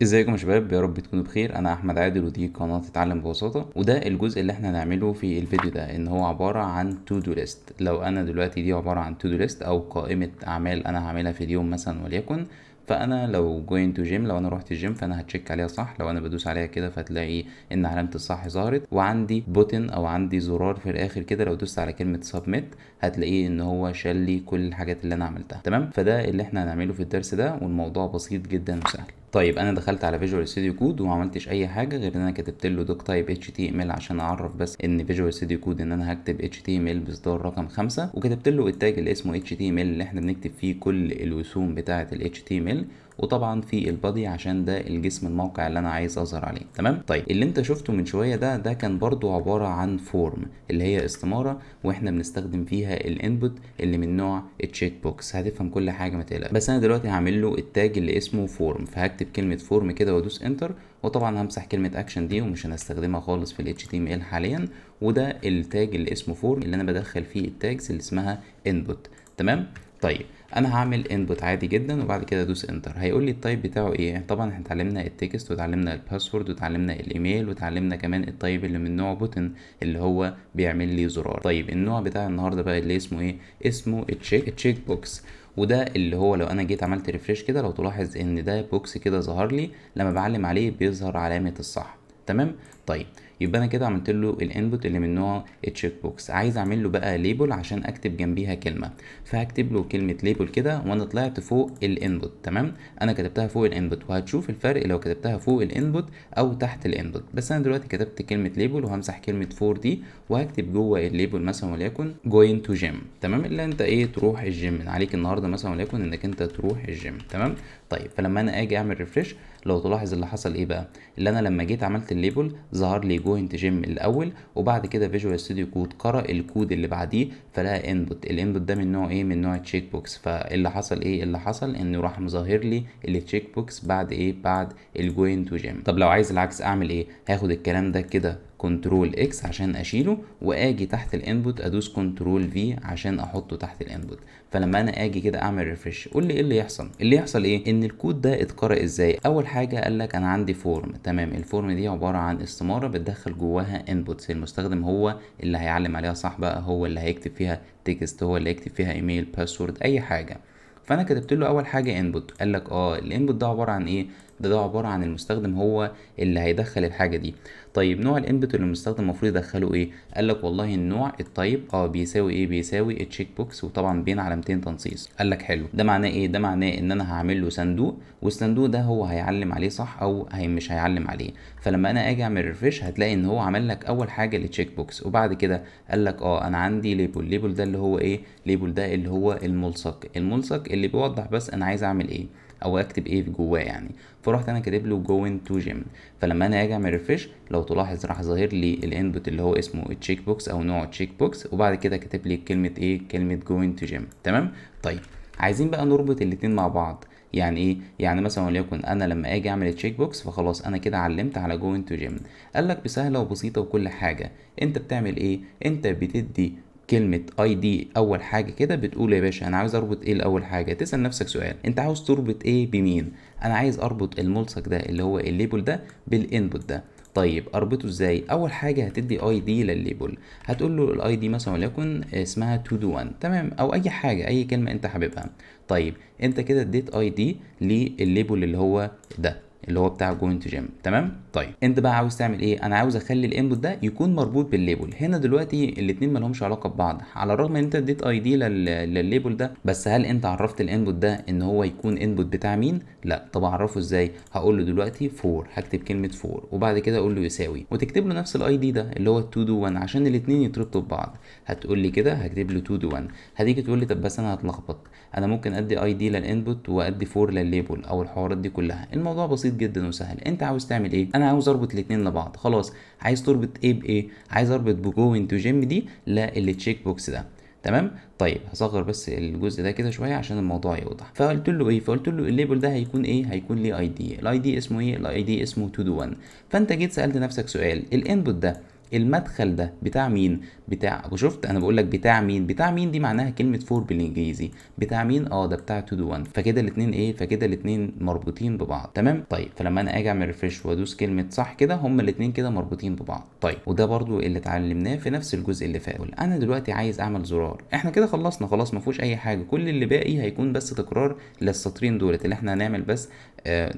ازيكم يا شباب؟ يا رب تكونوا بخير. انا احمد عادل ودي قناة اتعلم ببساطه، وده الجزء اللي احنا هنعمله في الفيديو ده، ان هو عبارة عن to do list. لو انا دلوقتي دي عبارة عن to do list او قائمة اعمال انا هعملها في اليوم مثلا وليكن، فانا لو going to gym، لو انا رحت الجيم فانا ه check عليها صح. لو انا بدوس عليها كده فتلاقي ان علامة الصح ظهرت، وعندي button او عندي زرار في الاخر كده، لو دوست على كلمة submit هتلاقيه ان هو شال لي كل الحاجات اللي انا عملتها. تمام؟ فده اللي احنا هنعمله في الدرس ده، والموضوع بسيط جدا وسهل. طيب، انا دخلت على Visual Studio Code وما عملتش اي حاجة غير ان انا كتبت له doctype HTML عشان اعرف بس ان Visual Studio Code ان انا هكتب HTML باصدار رقم 5، وكتبت له ال tag اللي اسمه HTML اللي احنا بنكتب فيه كل الوسوم بتاعه ال HTML، وطبعا في ال body عشان ده الجسم الموقع اللي انا عايز اظهر عليه. تمام؟ طيب، اللي انت شفته من شوية ده كان برضو عبارة عن form اللي هي استماره، واحنا بنستخدم فيها ال input اللي من نوع check box. هتفهم كل حاجه، ما تقلقش. بس انا دلوقتي هعمل له ال tag اللي اسمه form، فهكتب كلمة form كده وادوس enter، وطبعا همسح كلمة اكشن دي ومش هنستخدمها خالص في ال HTML حاليا. وده ال tag اللي اسمه form اللي انا بدخل فيه ال tags اللي اسمها input. تمام؟ طيب، انا هعمل input عادي جدا وبعد كده ادوس enter. هيقول لي ال type بتاعه ايه؟ طبعا احنا اتعلمنا ال text وتعلمنا ال password وتعلمنا الايميل وتعلمنا كمان ال type اللي من نوع button اللي هو بيعمل لي زرار. طيب، النوع بتاع النهارده بقى اللي اسمه ايه؟ اسمه check box، وده اللي هو لو انا جيت عملت refresh كده، لو تلاحظ ان ده box كده ظهر لي، لما بعلم عليه بيظهر علامة الصح. تمام؟ طيب، يبقى انا كده عملت له ال input اللي من نوع check box. عايز اعمل له بقى label عشان اكتب جنبيها كلمه، فهكتب له كلمة label كده وانا طلعت فوق ال input. تمام؟ انا كتبتها فوق ال input، وهتشوف الفرق لو كتبتها فوق ال input او تحت ال input. بس انا دلوقتي كتبت كلمة label وهمسح كلمة for دي، وهكتب جوه ال label مثلا وليكن going to gym. تمام؟ اللي انت ايه؟ تروح الجيم. عليك النهارده مثلا وليكن انك انت تروح الجيم. تمام؟ طيب، فلما انا اجي اعمل refresh، لو تلاحظ اللي حصل ايه بقى؟ اللي انا لما جيت عملت ال label ظهر لي going to gym الاول، وبعد كده Visual Studio Code قرأ الكود اللي بعديه فلقى input. ال input ده من نوع ايه؟ من نوع check box. فاللي حصل ايه؟ اللي حصل انه راح مظهر لي ال check box بعد ايه؟ بعد ال going to gym. طب لو عايز العكس اعمل ايه؟ هاخد الكلام ده كده control X عشان اشيله، واجي تحت ال input ادوس control V عشان احطه تحت ال input. فلما انا اجي كده اعمل refresh، قول لي ايه اللي يحصل؟ اللي يحصل ايه؟ ان الكود ده اتقرا ازاي؟ اول حاجة قال لك انا عندي form. تمام؟ ال form دي عبارة عن استماره بتدخل جواها inputs، المستخدم هو اللي هيعلم عليها صح بقى، هو اللي هيكتب فيها text، هو اللي هيكتب فيها email، password، اي حاجه. فانا كتبت له اول حاجة input. قال لك ال input ده عبارة عن ايه؟ ده عبارة عن المستخدم هو اللي هيدخل الحاجة دي. طيب، نوع ال input اللي المستخدم المفروض يدخله ايه؟ قال لك والله النوع ال type بيساوي ايه؟ بيساوي check box، وطبعا بين علامتين تنصيص. قال لك حلو، ده معناه ايه؟ ده معناه ان انا هعمل له صندوق، والصندوق ده هو هيعلم عليه صح او هي مش هيعلم عليه. فلما انا اجي اعمل refresh هتلاقي ان هو عمل لك اول حاجة ال check box، وبعد كده قال لك انا عندي label. label ده اللي هو ايه؟ label ده اللي هو الملصق، الملصق اللي بيوضح بس انا عايز اعمل ايه او اكتب ايه جواه يعني. فرحت انا كاتب له going to gym. فلما انا اجي اعمل refresh، لو تلاحظ راح ظاهر لي ال input اللي هو اسمه check box او نوع check box، وبعد كده كاتب لي كلمة ايه؟ كلمة going to gym. تمام؟ طيب، عايزين بقى نربط الاتنين مع بعض. يعني ايه؟ يعني مثلا وليكن انا لما اجي اعمل check box فخلاص انا كده علمت على going to gym. قال لك بسهله وبسيطة وكل حاجه، انت بتعمل ايه؟ انت بتدي كلمة ID اول حاجة كده، بتقول يا باشا انا عاوز اربط ايه؟ الاول حاجة تسأل نفسك سؤال: انت عاوز تربط ايه بمين؟ انا عايز اربط الملصق ده اللي هو ال label ده بال input ده. طيب، اربطه ازاي؟ اول حاجة هتدي ID لل label، هتقول له ال ID مثلا وليكن اسمها to do 1، تمام؟ او اي حاجه، اي كلمة انت حاببها. طيب، انت كده اديت ID لل label اللي هو ده، اللي هو بتاع going to gym. تمام؟ طيب، انت بقى عاوز تعمل ايه؟ انا عاوز اخلي ال input ده يكون مربوط بال label. هنا دلوقتي الاتنين ما لهمش علاقة ببعض، على الرغم ان انت اديت ID لل label ده، بس هل انت عرفت ال input ده ان هو يكون input بتاع مين؟ لا. طب اعرفه ازاي؟ هقول له دلوقتي for، هكتب كلمة for وبعد كده اقول له يساوي، وتكتب له نفس ال ID ده اللي هو to do 1 عشان الاتنين يتربطوا ببعض. هتقول لي كده هكتب له to do 1. هتيجي تقول لي طب بس انا هتلخبط، انا ممكن ادي ID لل input وادي for لل label او الحوارات دي كلها. الموضوع بسيط جدا وسهل. انت عاوز تعمل ايه؟ انا عاوز اربط الاتنين لبعض. خلاص، عايز تربط ايه بايه؟ عايز اربط ب going to gym دي لل check box ده. تمام؟ طيب، هصغر بس الجزء ده كده شوية عشان الموضوع يوضح. فقلت له ايه؟ فقلت له ال label ده هيكون ايه؟ هيكون ليه ID. ال ID اسمه ايه؟ ال ID اسمه to do 1. فانت جيت سالت نفسك سؤال: ال input ده المدخل ده بتاع مين؟ بتاع، وشفت انا بقول لك بتاع مين، بتاع مين دي معناها كلمة for بالانجليزي. بتاع مين؟ ده بتاع to do 1. فكده الاثنين ايه؟ فكده الاثنين مربوطين ببعض. تمام. طيب فلما انا اجي اعمل refresh وادوس كلمة صح كده، هما الاثنين كده مربوطين ببعض. طيب وده برضو اللي اتعلمناه في نفس الجزء اللي فات. انا دلوقتي عايز اعمل زرار، احنا كده خلصنا خلاص، ما فيهوش اي حاجه، كل اللي باقي هيكون بس تكرار للسطرين دولت اللي احنا هنعمل بس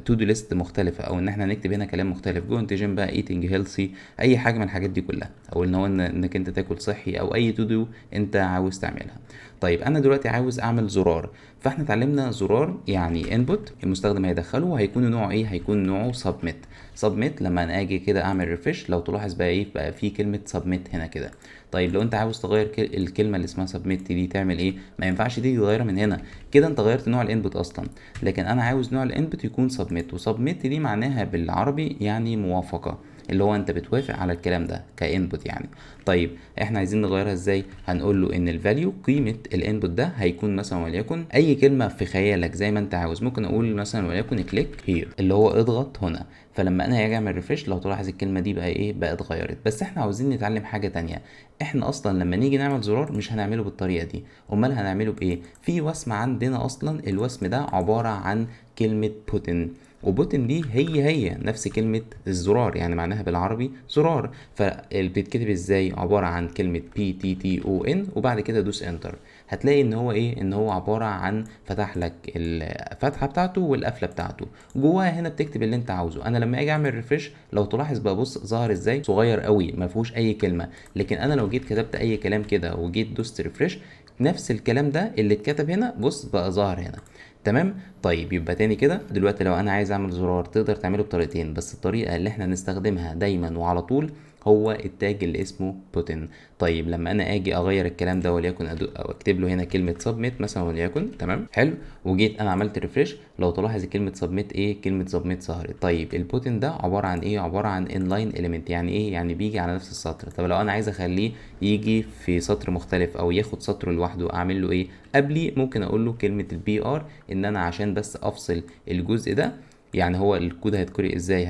to do list مختلفه، او ان احنا هنكتب هنا كلام مختلف، going to gym بقى، eating healthy، اي حاجة من الحاجات دي كلها، او ان هو انك انت تاكل صحي، او اي to do انت عاوز تعملها. طيب انا دلوقتي عاوز اعمل زرار، فاحنا اتعلمنا زرار يعني input المستخدم هيدخله، وهيكون نوعه ايه؟ هيكون نوعه submit. submit لما انا اجي كده اعمل refresh لو تلاحظ بقى ايه؟ بقى في كلمة submit هنا كده. طيب لو انت عاوز تغير الكلمة اللي اسمها submit دي تعمل ايه؟ ما ينفعش تيجي تغيرها من هنا كده، انت غيرت نوع ال input اصلا، لكن انا عاوز نوع ال input يكون submit. و submit دي معناها بالعربي يعني موافقه، اللي هو انت بتوافق على الكلام ده ك input يعني. طيب احنا عايزين نغيرها ازاي؟ هنقول له ان ال value قيمة ال input ده هيكون مثلا وليكن اي كلمة في خيالك زي ما انت عاوز، ممكن اقول مثلا وليكن click here اللي هو اضغط هنا. فلما انا هاجي اعمل refresh لو تلاحظ الكلمة دي بقى ايه؟ بقى اتغيرت. بس احنا عاوزين نتعلم حاجة تانية، احنا اصلا لما نيجي نعمل زرار مش هنعمله بالطريقة دي، امال هنعمله بايه؟ في وسم عندنا اصلا، الوسم ده عبارة عن كلمة button، و button دي هي هي نفس كلمة الزرار، يعني معناها بالعربي زرار. فبيتكتب ازاي؟ عبارة عن كلمة B T T O N وبعد كده دوس enter، هتلاقي ان هو ايه؟ ان هو عبارة عن فتح لك الفتحة بتاعته والقفلة بتاعته، جواها هنا بتكتب اللي انت عاوزه. انا لما اجي اعمل refresh لو تلاحظ بقى بص ظهر ازاي، صغير قوي ما فيهوش اي كلمة. لكن انا لو جيت كتبت اي كلام كده وجيت دوست refresh، نفس الكلام ده اللي اتكتب هنا بص بقى ظاهر هنا. تمام. طيب يبقى تاني كده دلوقتي لو انا عايز اعمل زرار تقدر تعمله بطريقتين، بس الطريقة اللي احنا نستخدمها دايما وعلى طول هو ال tag اللي اسمه button. طيب لما انا اجي اغير الكلام ده وليكن او اكتب له هنا كلمة submit مثلا وليكن، تمام حلو، وجيت انا عملت refresh لو تلاحظ كلمة submit ايه؟ كلمة submit ظهرت. طيب ال button ده عبارة عن ايه؟ عبارة عن inline element. يعني ايه؟ يعني بيجي على نفس السطر. طب لو انا عايز اخليه يجي في سطر مختلف او ياخد سطر لوحده اعمل له ايه؟ قبلي ممكن اقول له كلمة ال BR، ان انا عشان بس افصل الجزء ده، يعني هو الكود هيتقرأ ازاي؟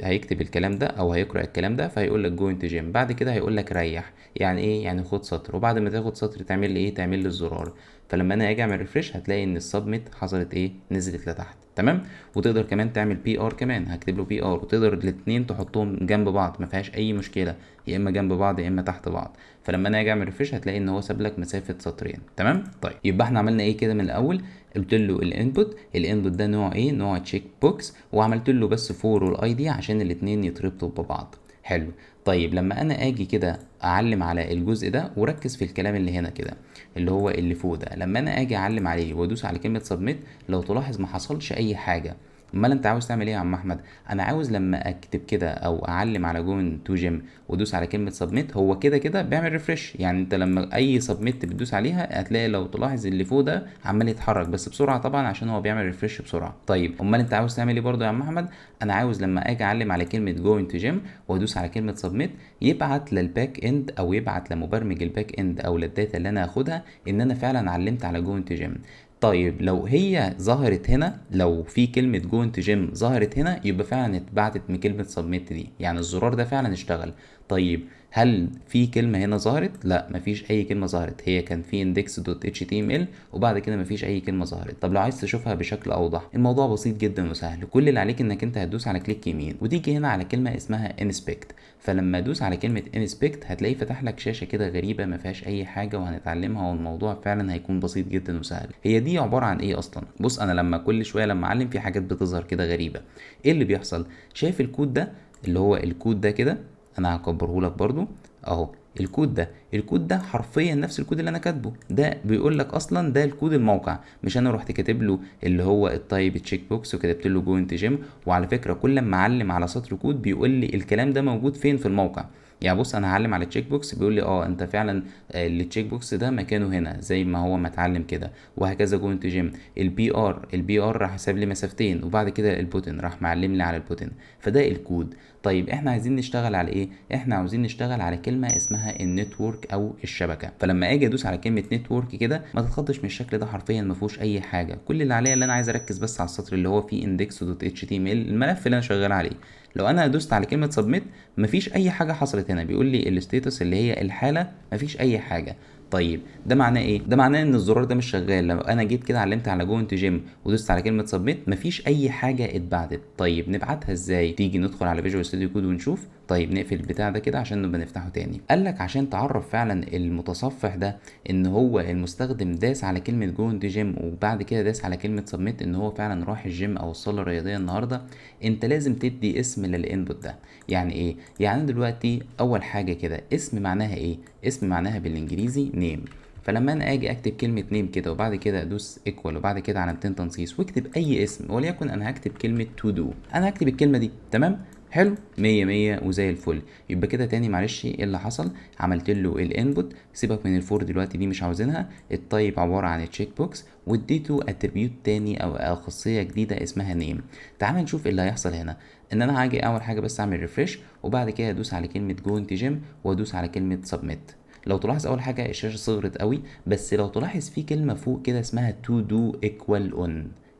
هيكتب الكلام ده او هيقرأ الكلام ده، فهيقول لك going to gym، بعد كده هيقول لك ريح. يعني ايه؟ يعني خد سطر، وبعد ما تاخد سطر تعمل لي ايه؟ تعمل لي الزرار. فلما انا اجي اعمل refresh هتلاقي ان ال submit حصلت ايه؟ نزلت لتحت. تمام. وتقدر كمان تعمل BR كمان، هكتب له BR، وتقدر الاثنين تحطهم جنب بعض ما فيهاش اي مشكلة، يا اما جنب بعض يا اما تحت بعض. فلما انا اجي اعمل refresh هتلاقي ان هو ساب لك مسافة سطرين. تمام. طيب يبقى احنا عملنا ايه كده من الاول؟ قلت له ال input، ال input ده نوع ايه؟ نوع check box، وعملت له بس for وال ID عشان الاثنين يتربطوا ببعض. حلو. طيب لما انا اجي كده اعلم على الجزء ده، وركز في الكلام اللي هنا كده اللي هو اللي فوق ده، لما انا اجي اعلم عليه وادوس على كلمة submit لو تلاحظ ما حصلش اي حاجة. امال انت عاوز تعمل ايه يا عم احمد؟ انا عاوز لما اكتب كده او اعلم على going to gym وادوس على كلمة submit، هو كده كده بيعمل refresh. يعني انت لما اي submit بتدوس عليها هتلاقي لو تلاحظ اللي فوق ده عمال يتحرك، بس بسرعة طبعا عشان هو بيعمل refresh بسرعة. طيب امال انت عاوز تعمل ايه برضو يا عم احمد؟ انا عاوز لما اجي اعلم على كلمة going to gym وادوس على كلمة submit يبعت لل back end او يبعت لمبرمج ال back end او لل data اللي انا هاخدها ان انا فعلا علمت على going to gym. طيب لو هي ظهرت هنا، لو في كلمة going to gym ظهرت هنا، يبقى فعلا اتبعتت من كلمة submit دي، يعني الزرار ده فعلا اشتغل. طيب هل في كلمة هنا ظهرت؟ لا، مفيش أي كلمة ظهرت، هي كان في index.html وبعد كده مفيش أي كلمة ظهرت. طب لو عايز تشوفها بشكل أوضح، الموضوع بسيط جدا وسهل، كل اللي عليك إنك أنت هتدوس على click يمين وتيجي هنا على كلمة اسمها inspect. فلما ادوس على كلمة inspect هتلاقيه فتح لك شاشة كده غريبة ما فيهاش أي حاجة، وهنتعلمها والموضوع فعلا هيكون بسيط جدا وسهل. هي دي عبارة عن إيه أصلا؟ بص، أنا لما كل شوية لما أعلم في حاجات بتظهر كده غريبة. إيه اللي بيحصل؟ شايف الكود ده اللي هو الكود ده كده، انا هكبره لك برضو اهو. الكود ده، الكود ده حرفيا نفس الكود اللي انا كاتبه ده، بيقول لك اصلا ده الكود الموقع، مش انا رحت كاتب له اللي هو ال type check box وكتبت له going to gym. وعلى فكرة كل ما اعلم على سطر كود بيقول لي الكلام ده موجود فين في الموقع. يعني بص، انا هعلم على check box بيقول لي انت فعلا ال check box ده مكانه هنا زي ما هو متعلم كده، وهكذا going to gym. ال BR، ال BR راح ساب لي مسافتين، وبعد كده ال button راح معلم لي على ال button. فده الكود. طيب احنا عايزين نشتغل على ايه؟ احنا عاوزين نشتغل على كلمة كلمة اسمها ال network او الشبكه. فلما اجي ادوس على كلمة network كده، ما تتخضش من الشكل ده، حرفيا ما فيهوش اي حاجه. كل اللي عليا اللي انا عايز اركز بس على السطر اللي هو فيه index.html، الملف اللي انا شغال عليه. لو انا دوست على كلمة submit مفيش اي حاجة حصلت. هنا بيقول لي ال status اللي هي الحاله، مفيش اي حاجه. طيب ده معناه ايه؟ ده معناه ان الزرار ده مش شغال. لو انا جيت كده علمت على going to gym ودوست على كلمة submit مفيش اي حاجة اتبعتت. طيب نبعتها ازاي؟ تيجي ندخل على Visual Studio Code ونشوف. طيب نقفل البتاع ده كده عشان نبقى نفتحه تاني. قال لك عشان تعرف فعلا المتصفح ده ان هو المستخدم داس على كلمة going to gym وبعد كده داس على كلمة submit، ان هو فعلا راح الجيم او الصاله الرياضية النهارده، انت لازم تدي اسم لل input ده. يعني ايه؟ يعني دلوقتي اول حاجة كده، اسم معناها ايه؟ اسم معناها بالانجليزي name. فلما انا اجي اكتب كلمة name كده وبعد كده ادوس equal وبعد كده علامتين تنصيص واكتب اي اسم، وليكن انا هكتب كلمة to do، انا هكتب الكلمة دي، تمام؟ حلو، مية مية وزي الفل. يبقى كده تاني معلش، ايه اللي حصل؟ عملت له ال input، سيبك من ال for دلوقتي دي مش عاوزينها. ال type عبارة عن checkbox، واديته attribute تاني او خاصية جديدة اسمها name. تعال نشوف ايه اللي هيحصل هنا. ان انا هاجي اول حاجة بس اعمل refresh وبعد كده ادوس على كلمة going to gym وادوس على كلمة submit. لو تلاحظ اول حاجة الشاشة صغرت قوي، بس لو تلاحظ في كلمة فوق كده اسمها to do equal on.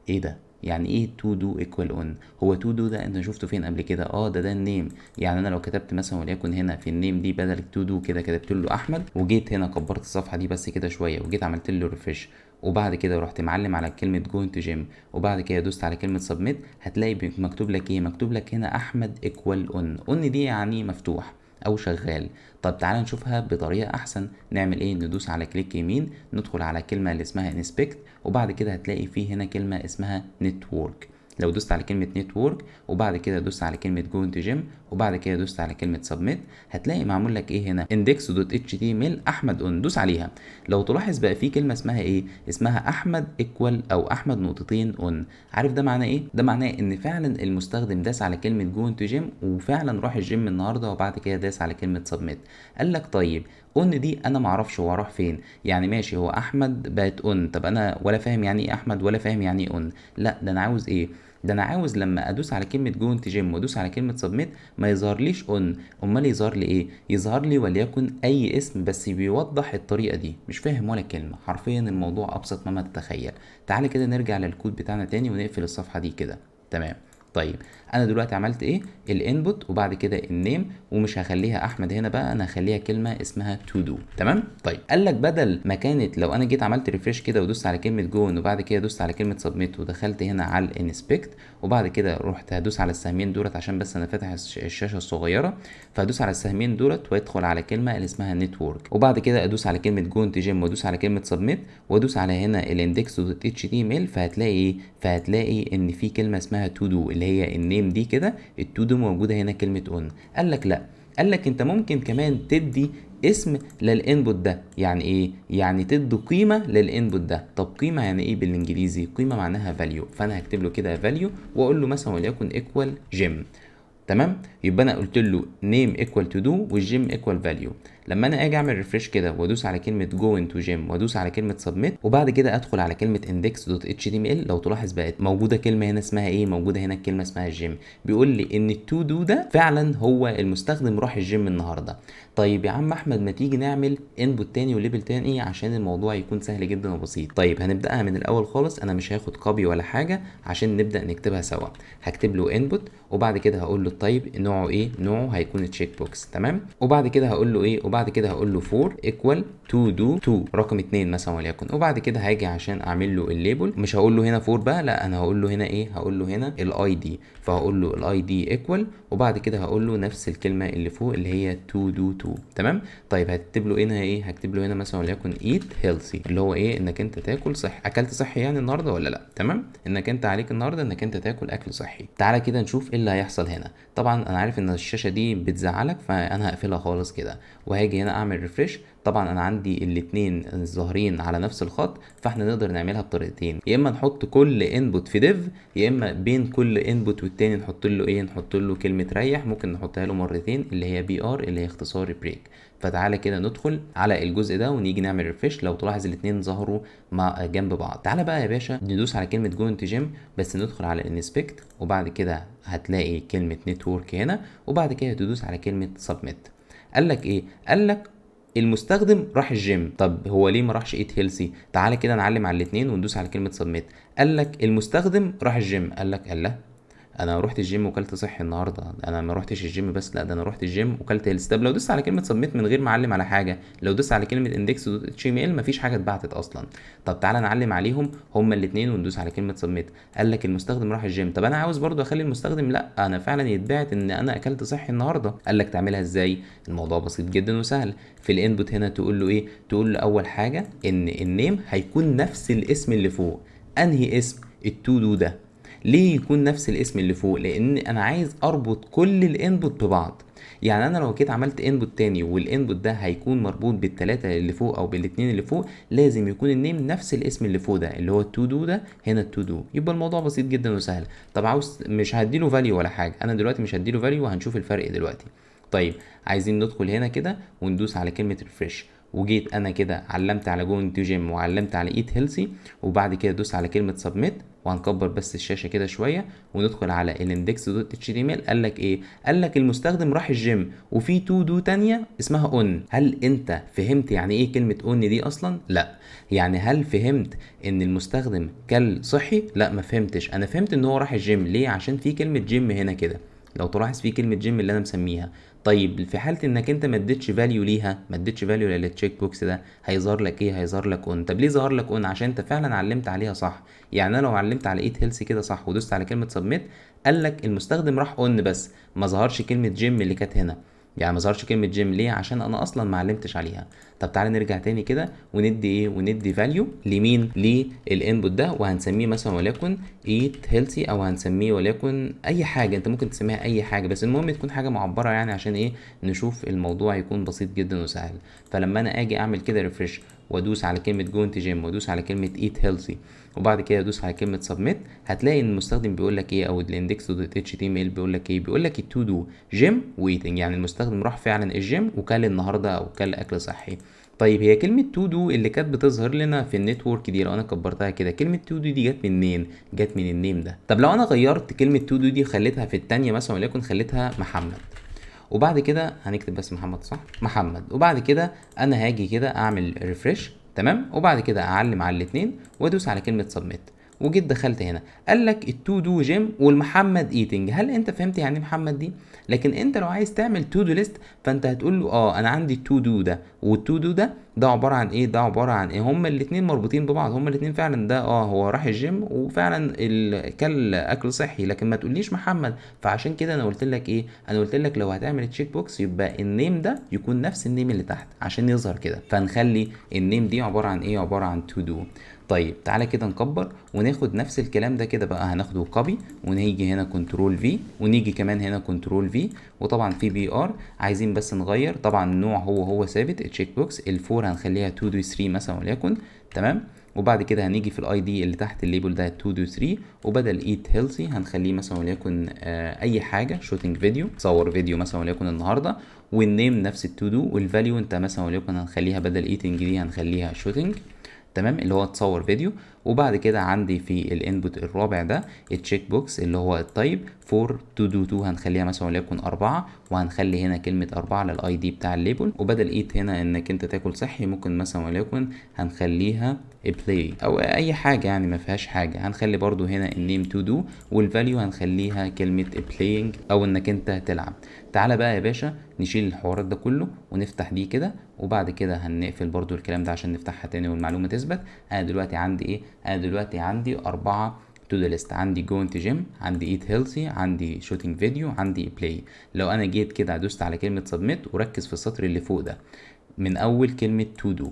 ايه ده؟ يعني ايه to do equal on؟ هو to do ده انت شفته فين قبل كده؟ اه ده ال name. يعني انا لو كتبت مثلا وليكن هنا في ال name دي بدل to do كده كتبت له احمد، وجيت هنا كبرت الصفحة دي بس كده شوية وجيت عملت له refresh وبعد كده رحت معلم على كلمة going to gym وبعد كده دوست على كلمة submit، هتلاقي مكتوب لك ايه؟ مكتوب لك هنا احمد equal on. on دي يعني مفتوح او شغال. طب تعالى نشوفها بطريقة احسن. نعمل ايه؟ ندوس على click يمين، ندخل على كلمة اللي اسمها inspect، وبعد كده هتلاقي فيه هنا كلمة اسمها network. لو دوست على كلمة network وبعد كده دوست على كلمة going to gym وبعد كده دوست على كلمة submit، هتلاقي معمول لك ايه هنا؟ index.html احمد on. دوس عليها. لو تلاحظ بقى في كلمة اسمها ايه؟ اسمها احمد equal او احمد نقطتين on. عارف ده معناه ايه؟ ده معناه ان فعلا المستخدم داس على كلمة going to gym وفعلا راح الجيم النهارده وبعد كده داس على كلمة submit. قال لك طيب on دي انا معرفش هو راح فين، يعني ماشي هو احمد بقت on، طب انا ولا فاهم يعني ايه احمد ولا فاهم يعني ايه on. لا ده انا عاوز ايه؟ ده انا عاوز لما ادوس على كلمة going to gym وادوس على كلمة submit ما يظهرليش on، امال يظهر لي ايه؟ يظهر لي وليكن اي اسم بس بيوضح الطريقة دي. مش فاهم ولا كلمه، حرفيا الموضوع ابسط مما تتخيل. تعالى كده نرجع للكود بتاعنا تاني ونقفل الصفحة دي كده، تمام؟ طيب انا دلوقتي عملت ايه؟ ال input وبعد كده ال name، ومش هخليها احمد هنا بقى، انا هخليها كلمة اسمها to do، تمام؟ طيب قال لك بدل ما كانت لو انا جيت عملت refresh كده ودوست على كلمة going وبعد كده دوست على كلمة submit ودخلت هنا على ال inspect وبعد كده رحت هدوس على السهمين دولت عشان بس انا فاتح الشاشة الصغيره، فهدوس على السهمين دولت وادخل على كلمة اللي اسمها network وبعد كده ادوس على كلمة going to gym وادوس على كلمة submit وادوس على هنا ال index.html، فهتلاقي ايه؟ فهتلاقي ان في كلمة اسمها to do اللي هي ال name دي كده، ال to do موجودة هنا كلمة on. قال لك لا، قال لك انت ممكن كمان تدي اسم لل input ده. يعني ايه؟ يعني تدي قيمة لل input ده. طب قيمة يعني ايه بالانجليزي؟ قيمة معناها value، فانا هكتب له كده value واقول له مثلا وليكن equal gym، تمام؟ يبقى انا قلت له name equal to do وال gym equal value. لما انا اجي اعمل refresh كده وادوس على كلمة going to gym وادوس على كلمة submit وبعد كده ادخل على كلمة index.html، لو تلاحظ بقت موجودة كلمة هنا اسمها ايه؟ موجودة هنا الكلمة اسمها الجيم. بيقول لي ان ال to do ده فعلا هو المستخدم راح الجيم النهارده. طيب يا عم احمد ما تيجي نعمل input تاني و label تاني عشان الموضوع يكون سهل جدا وبسيط. طيب هنبداها من الاول خالص، انا مش هاخد copy ولا حاجة عشان نبدا نكتبها سوا. هكتب له input وبعد كده هقول له ال type نوعه ايه؟ نوعه هيكون checkbox، تمام؟ وبعد كده هقول له ايه؟ وبعد كده هقول له for equal to do 2 رقم 2 مثلا وليكن. وبعد كده هاجي عشان اعمل له ال label، مش هقول له هنا for بقى، لا انا هقول له هنا ايه؟ هقول له هنا ال ID، فهقول له ال ID equal وبعد كده هقول له نفس الكلمة اللي فوق اللي هي to do 2، تمام؟ طيب هكتب له هنا ايه؟ هكتب له هنا مثلا وليكن eat healthy، اللي هو ايه؟ انك انت تاكل صحي. اكلت صحي يعني النهارده ولا لا؟ تمام؟ انك انت عليك النهارده انك انت تاكل اكل صحي. تعالى كده نشوف ايه اللي هيحصل هنا. طبعا انا عارف ان الشاشة دي بتزعلك فانا هقفلها خالص كده وهاجي هنا اعمل refresh. طبعا انا عندي الاتنين ظاهرين على نفس الخط، فاحنا نقدر نعملها بطريقتين، يا اما نحط كل input في div، يا اما بين كل input والتاني نحط له ايه؟ نحط له كلمة ريح، ممكن نحطها له مرتين اللي هي br اللي هي اختصار break. فتعالى كده ندخل على الجزء ده ونيجي نعمل refresh. لو تلاحظ الاتنين ظهروا مع جنب بعض. تعالى بقى يا باشا ندوس على كلمة going to gym، بس ندخل على inspect وبعد كده هتلاقي كلمة network هنا وبعد كده تدوس على كلمة submit. قال لك ايه؟ قال لك المستخدم راح الجيم. طب هو ليه ما راحش eat healthy؟ تعالى كده نعلم على الاثنين وندوس على كلمة submit. قال لك المستخدم راح الجيم. قال لك الله، انا رحت الجيم وكلت صحي النهارده، انا ما رحتش الجيم بس، لا ده انا رحت الجيم وكلت healthy. طب لو دوست على كلمة submit من غير ما اعلم على حاجة، لو دوست على كلمة index.html مفيش حاجة اتبعتت اصلا. طب تعالى نعلم عليهم هما الاثنين وندوس على كلمة submit. قال لك المستخدم راح الجيم. طب انا عاوز برضو اخلي المستخدم لا انا فعلا يتبعت ان انا اكلت صحي النهارده. قال لك تعملها ازاي؟ الموضوع بسيط جدا وسهل. في ال input هنا تقول له ايه؟ تقول له اول حاجة ان ال name هيكون نفس الاسم اللي فوق. انهي اسم؟ ال to do ده. ليه يكون نفس الاسم اللي فوق؟ لان انا عايز اربط كل ال input ببعض. يعني انا لو جيت عملت input تاني وال input ده هيكون مربوط بالتلاتة اللي فوق او بالاتنين اللي فوق، لازم يكون ال name نفس الاسم اللي فوق ده اللي هو ال to do ده، هنا ال to do. يبقى الموضوع بسيط جدا وسهل. طب عاوز مش هديله value ولا حاجة، انا دلوقتي مش هديله value وهنشوف الفرق دلوقتي. طيب عايزين ندخل هنا كده وندوس على كلمة refresh، وجيت انا كده علمت على going to gym وعلمت على eat healthy، وبعد كده دوس على كلمة submit، وهنكبر بس الشاشة كده شوية وندخل على ال index.html. قال لك ايه؟ قال لك المستخدم راح الجيم وفي to do تانية اسمها on. هل انت فهمت يعني ايه كلمة on دي اصلا؟ لا. يعني هل فهمت ان المستخدم كل صحي؟ لا ما فهمتش. انا فهمت ان هو راح الجيم. ليه؟ عشان في كلمة جيم هنا كده، لو تلاحظ في كلمة جيم اللي انا مسميها. طيب في حاله انك انت ما اديتش value ليها، ما اديتش value لل check box ده، هيظهر لك ايه؟ هيظهر لك on. طب ليه ظهر لك on؟ عشان انت فعلا علمت عليها صح. يعني انا لو علمت على eat healthy كده صح ودوست على كلمة submit، قال لك المستخدم راح on بس ما ظهرش كلمة جيم اللي كانت هنا. يعني ما ظهرش كلمة جيم ليه؟ عشان انا اصلا ما علمتش عليها. طب تعالى نرجع تاني كده وندي ايه؟ وندي value لمين؟ لل input ده، وهنسميه مثلا وليكن eat healthy، او هنسميه وليكن اي حاجة، انت ممكن تسميها اي حاجة بس المهم تكون حاجة معبرة، يعني عشان ايه؟ نشوف الموضوع يكون بسيط جدا وسهل. فلما انا اجي اعمل كده refresh وادوس على كلمة going to gym وادوس على كلمة eat healthy وبعد كده ادوس على كلمة submit، هتلاقي ان المستخدم بيقول لك ايه، او ال index.html بيقول لك ايه؟ بيقول لك ال to do gym و eating، يعني المستخدم راح فعلا الجيم وكل النهارده او كل اكل صحي. طيب هي كلمة to do اللي كانت بتظهر لنا في ال network دي لو انا كبرتها كده، كلمة to do دي جت منين؟ جت من ال name ده. طب لو انا غيرت كلمة to do دي خليتها في الثانية مثلا وليكن خليتها محمد، وبعد كده هنكتب بس محمد صح؟ محمد، وبعد كده انا هاجي كده اعمل refresh، تمام، وبعد كده اعلم على الاثنين وادوس على كلمة submit، وجيت دخلت هنا قال لك ال to do gym والمحمد eating. هل انت فهمت يعني ايه محمد دي؟ لكن انت لو عايز تعمل to do list فانت هتقول له انا عندي ال to do ده وال to do ده، ده عبارة عن ايه؟ ده عبارة عن ايه؟ هما الاثنين مربوطين ببعض، هما الاثنين فعلا ده هو راح الجيم وفعلا كل اكل صحي، لكن ما تقوليش محمد. فعشان كده انا قلت لك ايه؟ انا قلت لك لو هتعمل check box يبقى ال name ده يكون نفس ال name اللي تحت عشان يظهر كده. فنخلي ال name دي عبارة عن ايه؟ عبارة عن to do. طيب تعالى كده نكبر وناخد نفس الكلام ده كده بقى، هناخده copy ونيجي هنا control V ونيجي كمان هنا control V، وطبعا في br عايزين بس نغير، طبعا النوع هو هو ثابت check box، ال for هنخليها to do 3 مثلا وليكن، تمام. وبعد كده هنيجي في ال ID اللي تحت ال label ده to do 3، وبدل eat healthy هنخليه مثلا وليكن اي حاجة shooting video، صور فيديو مثلا وليكن النهارده، وال name نفس ال to do، وال value انت مثلا وليكن هنخليها بدل eating دي هنخليها shooting، تمام، اللي هو تصور فيديو. وبعد كده عندي في ال input الرابع ده ال check box اللي هو ال type for to do 2 هنخليها مثلا وليكن 4، وهنخلي هنا كلمة 4 لل ID بتاع ال label، وبدل eat هنا انك انت تاكل صحي ممكن مثلا وليكن هنخليها play او اي حاجة، يعني ما فيهاش حاجة. هنخلي برضو هنا ال name to do وال value هنخليها كلمة playing او انك انت تلعب. تعالى بقى يا باشا نشيل الحوارات ده كله ونفتح دي كده، وبعد كده هنقفل برضو الكلام ده عشان نفتحها تاني والمعلومة تثبت. انا دلوقتي عندي ايه؟ انا دلوقتي عندي 4 to do list، عندي going to gym، عندي eat healthy، عندي shooting video، عندي play. لو انا جيت كده دوست على كلمة submit وركز في السطر اللي فوق ده من اول كلمة to do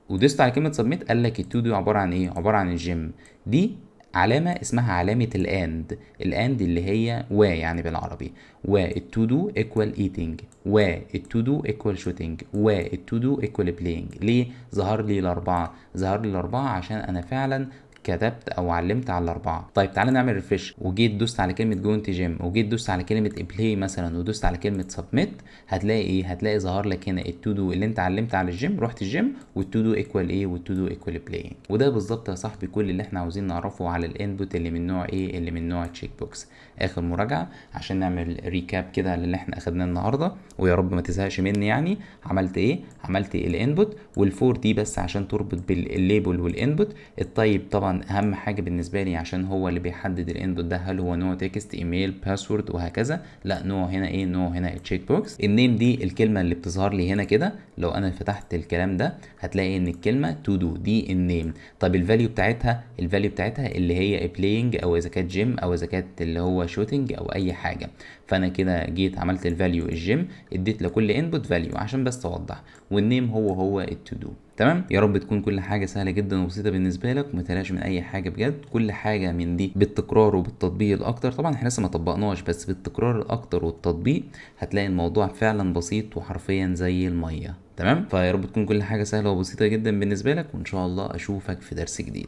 ودوست على كلمة submit، قال لك ال to do عبارة عن ايه؟ عبارة عن الجيم. دي علامة اسمها علامة ال and، ال and اللي هي و يعني بالعربي، وال to do equal eating، وال to do equal shooting، وال to do equal playing. ليه ظهر لي الأربعة؟ ظهر لي الأربعة عشان أنا فعلا كتبت او علمت على الاربعة. طيب تعالى نعمل refresh، وجيت دوست على كلمة going to gym وجيت دوست على كلمة play مثلا ودوست على كلمة submit، هتلاقي ايه؟ هتلاقي ظهر لك هنا ال to do اللي انت علمت على الجيم، رحت الجيم، وال to do equal ايه؟ وال to do equal play. وده بالظبط يا صاحبي كل اللي احنا عاوزين نعرفه على ال input اللي من نوع ايه؟ اللي من نوع check box. اخر مراجعه عشان نعمل recap كده للي احنا اخدناه النهارده، ويا رب ما تزهقش مني. يعني عملت ايه؟ عملت ال input وال for دي بس عشان تربط بال label وال input. ال type طبعا اهم حاجة بالنسبة لي عشان هو اللي بيحدد ال input ده هل هو نوع text، email، password وهكذا. لا، نوع هنا ايه؟ نوع هنا checkbox. ال name دي الكلمة اللي بتظهر لي هنا كده، لو انا فتحت الكلام ده هتلاقي ان الكلمة to do دي ال name. طب ال value بتاعتها، ال value بتاعتها اللي هي playing او اذا كانت جيم او اذا كانت اللي هو shooting او اي حاجه. فانا كده جيت عملت ال value ال gym، اديت لكل input value عشان بس اوضح، وال name هو هو ال to do. تمام، يا رب تكون كل حاجة سهلة جدا وبسيطة بالنسبة لك وما تقلقش من اي حاجة بجد. كل حاجة من دي بالتكرار وبالتطبيق الاكتر، طبعا احنا لسه ما طبقناش، بس بالتكرار الاكتر والتطبيق هتلاقي الموضوع فعلا بسيط وحرفيا زي الميه. تمام، فيا رب تكون كل حاجة سهلة وبسيطة جدا بالنسبة لك، وان شاء الله اشوفك في درس جديد.